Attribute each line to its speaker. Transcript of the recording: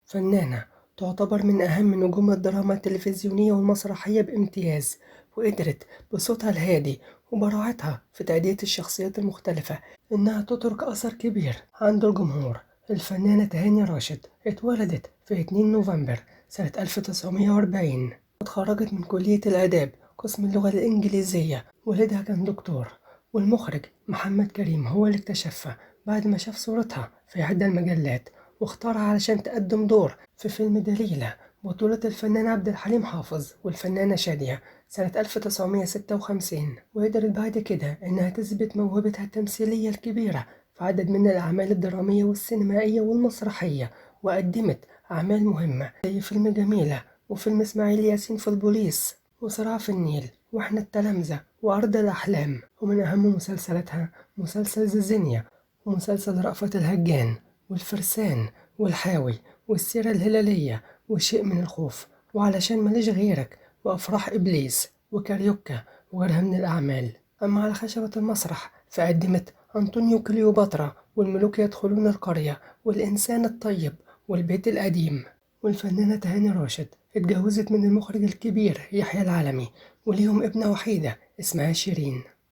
Speaker 1: فنانة تعتبر من أهم نجوم الدراما التلفزيونية والمسرحية بامتياز، وقدرت بصوتها الهادي وبراعتها في تأدية الشخصيات المختلفة إنها تترك أثر كبير عند الجمهور. الفنانة تهاني راشد اتولدت في 2 نوفمبر سنة 1940، واتخرجت من كلية الآداب قسم اللغة الإنجليزية. والدها كان دكتور، والمخرج محمد كريم هو اللي اكتشفها بعد ما شاف صورتها في إحدى المجلات، واختارها علشان تقدم دور في فيلم دليلة بطولة الفنان عبد الحليم حافظ والفنانة شادية سنة 1956. وقدرت بعد كده إنها تثبت موهبتها التمثيلية الكبيرة في عدد من الأعمال الدرامية والسينمائية والمسرحية، وقدمت أعمال مهمة زي فيلم جميلة وفيلم إسماعيل ياسين في البوليس وصراع في النيل وإحنا التلامذة وأرض الأحلام. ومن أهم مسلسلاتها مسلسل زيزينيا ومسلسل رأفت الهجان والفرسان والحاوي والسيرة الهلالية وشيء من الخوف وعلشان ماليش غيرك وأفراح إبليس وكاريوكا وغيرها من الأعمال. أما على خشبة المسرح فقدمت أنطونيو كليوباترا والملوك يدخلون القرية والإنسان الطيب والبيت القديم. والفنانة تهاني راشد اتجوزت من المخرج الكبير يحيى العلمي، وليهم ابنة وحيدة اسمها شيرين.